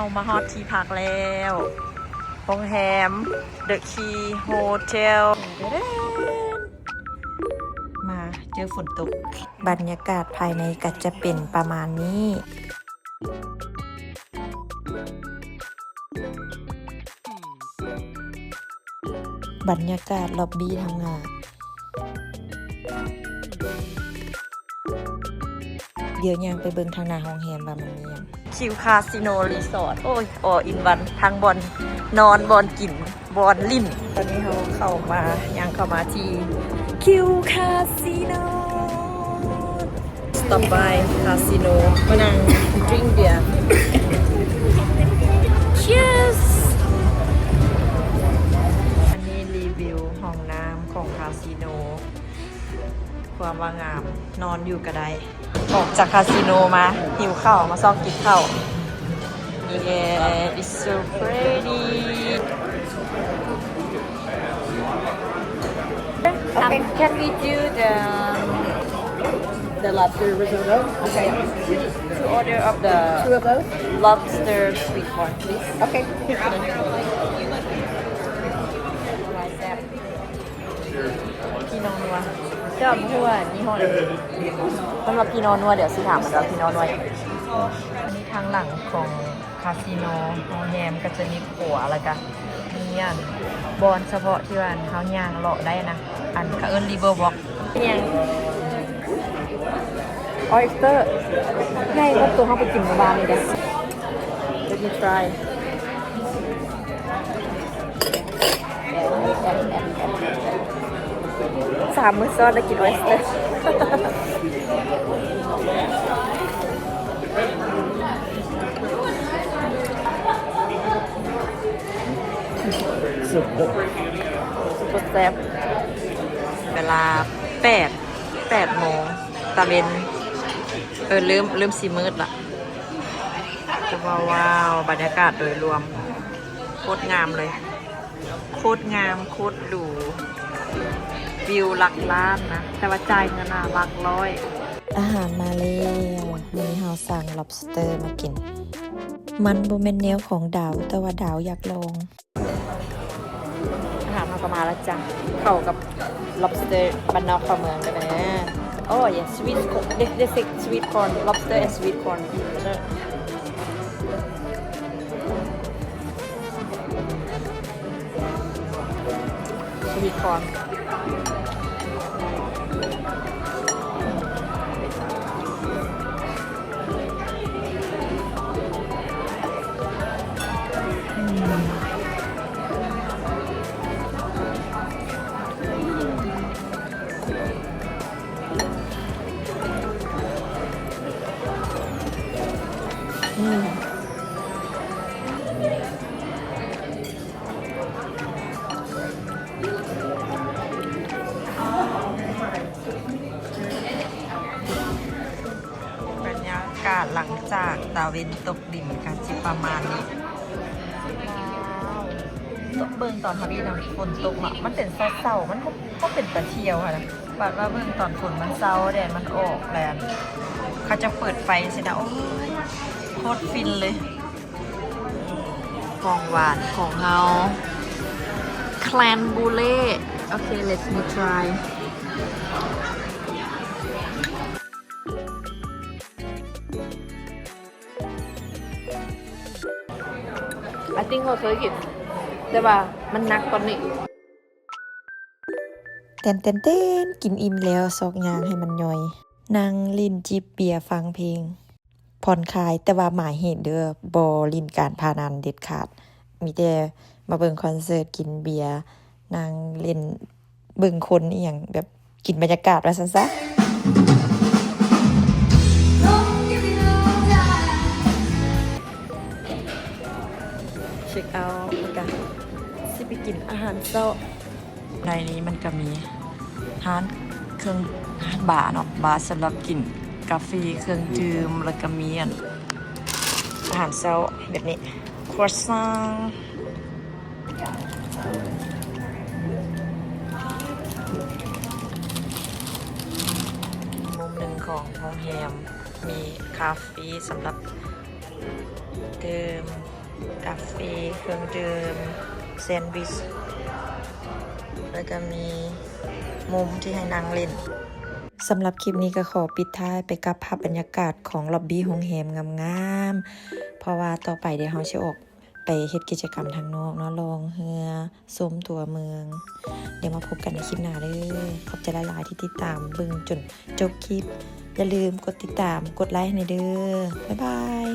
ເຮົາມາຮອດທີ່ພັກແລ້ວ ໂຮງແຮມ The Key Hotel ມາເຈີຝົນຕົກ. ບັນຍາກາດພາຍໃນກໍຈະເປັນປະມານນີ້. ບັນຍາກາດລັອບບີ້ທາງໜ້າ. ດຽວຍ່າງໄປເບິ່ງທາງໜ້າໂຮງແຮມວ່າມັນມີຫຍັງ. Q Casino Resort ໂອ້ຍ all in one ທັງບ່ອນນອນ ບ່ອນກິນ ບ່ອນຫຼິ້ນ. ຕອນນີ້ເຮົາເຂົ້າມາ ຍ່າງເຂົ້າມາທີ່ Q Casino. Stop by Casino ມານັ່ງ drink beer. Cheers. ອັນນີ້ຣີວິວຫ້ອງນ້ຳຂອງ Casino ຄວາມວ່າງາມ ນອນຢູ່ກໍໄດ້. ອອກຈາກ Casino ມາ ຫິວເຂົ້າ ມາຊອກກິນເຂົ້າ. Yeah, it's so pretty. Um, can we do the, the lobster risotto? Okay. Two order of the two of those lobster sweet corn, please. Okay. ພີ່ນ້ອງນົວ ແຕ່ວ່າບໍ່ຮູ້ວ່າຍີ່ຫໍ້ໃດ. ສຳລັບພີ່ນ້ອງນົວ ດຽວຊິຖາມເພິ່ນວ່າພີ່ນ້ອງນົວຫຍັງ. ອັນນີ້ທາງຫຼັງຂອງຄາຊີໂນ ໂຮງແຮມກໍຈະມີຄົວ ແລ້ວກໍມີອັນບ່ອນສະເພາະທີ່ວ່າເຮົາຍ່າງເລາະໄດ້ນະ ອັນເຂົາເອີ້ນ River Walk ຫຍັງ Oyster ໃຫຍ່ກວ່າໂຕເຮົາໄປກິນມື້ວານນີ້ເດ້. Let me try. ສາມມື້ຊ້ອນໄດ້ກິນ oyster. ສຸດຍອດ ສຸດແຊບ. ເວລາແປດ ແປດໂມງຕາເວັນ ເອີ ເລີ່ມ ເລີ່ມຊິມືດລະ. ແຕ່ວ່າ ວ້າວ ບັນຍາກາດໂດຍລວມໂຄດງາມເລີຍ. ໂຄດງາມ ໂຄດຫຼູ ວິວຫຼັກລ້ານນະ ແຕ່ວ່າຈ່າຍເງິນນະຫຼັກຮ້ອຍ. ອາຫານມາແລ້ວ ມື້ນີ້ເຮົາສັ່ງ lobster ມາກິນ. ມັນບໍ່ແມ່ນແນວຂອງດາວ ແຕ່ວ່າດາວຢາກລອງ. ອາຫານເຮົາກໍມາແລ້ວຈ້າ ເຂົ້າກັບ lobster ບ້ານນອກເຂົ້າເມືອງເດີ. Oh yes, sweet corn. They, they say sweet corn, lobster and sweet corn. Sweet corn. ອືມ ບັນຍາກາດຫຼັງຈາກຕາເວັນຕົກດິນກໍຊິປະມານນີ້. ເບິ່ງຕອນທຳອິດນະ ຝົນຕົກເນາະ ມັນເປັນເຊົ້າໆ ມັນບໍ່ ບໍ່ເປັນຕາທ່ຽວຫັ້ນນະ. ບາດວ່າເບິ່ງຕອນຝົນມັນເຊົາ ແດດມັນອອກ ແລ້ວເຂົາຈະເປີດໄຟຊີ້ນະ ໂອ້ຍ ໂຄດຟິນເລີຍ. ຂອງຫວານຂອງເຮົາ crème brûlée. Okay, let me try. I think ເຮົາເຄີຍກິນ ແຕ່ວ່າມັນໜັກກວ່ານີ້. ແຕ່ນໆໆ ກິນອີ່ມແລ້ວ ຊອກຍ່າງໃຫ້ມັນຍ່ອຍ ນັ່ງຫຼິ້ນຈິບເບຍ ຟັງເພງ ຜ່ອນຄາຍ ແຕ່ວ່າໝາຍເຫດເດີ ບໍ່ຫຼິ້ນການພະນັນເດັດຂາດ ມີແຕ່ມາເບິ່ງຄອນເສີດ ກິນເບຍ ນັ່ງຫຼິ້ນ ເບິ່ງຄົນອີ່ຫຍັງ ແບບກິນບັນຍາກາດວ່າຊັ້ນຊະ. ເຊັກເອົາ ແລ້ວກະຊິໄປກິນອາຫານເຊົ້າ. ໃນນີ້ມັນກະມີຮ້ານເຄື່ອງ ຮ້ານບາເນາະ ບາສຳລັບກິນກາເຟ ເຄື່ອງດື່ມ ແລ້ວກະມີອັນ ອາຫານເຊົ້າແບບນີ້ croissant. ມຸມໜຶ່ງຂອງໂຮງແຮມ ມີຄາເຟສຳລັບ ເດີມ ກາເຟ ເຄື່ອງດື່ມ ແຊນວິດ ແລ້ວກໍມີມຸມທີ່ໃຫ້ນັ່ງຫຼິ້ນ. ສຳລັບຄລິບນີ້ກໍຂໍປິດທ້າຍໄປກັບພາບບັນຍາກາດຂອງລັອບບີໂຮງແຮມງາມໆ ເພາະວ່າຕໍ່ໄປດຽວເຮົາຊິອອກໄປເຮັດກິດຈະກຳທາງນອກເນາະ ລ່ອງເຮືອ ຊົມຕົວເມືອງ. ດຽວມາພົບກັນໃນຄລິບໜ້າເດີ. ຂອບໃຈຫຼາຍໆທີ່ຕິດຕາມເບິ່ງຈົນຈົບຄລິບ. ຢ່າລືມກົດຕິດຕາມ, ກົດໄລໃຫ້ແດ່ເດີ. ບາຍບາຍ.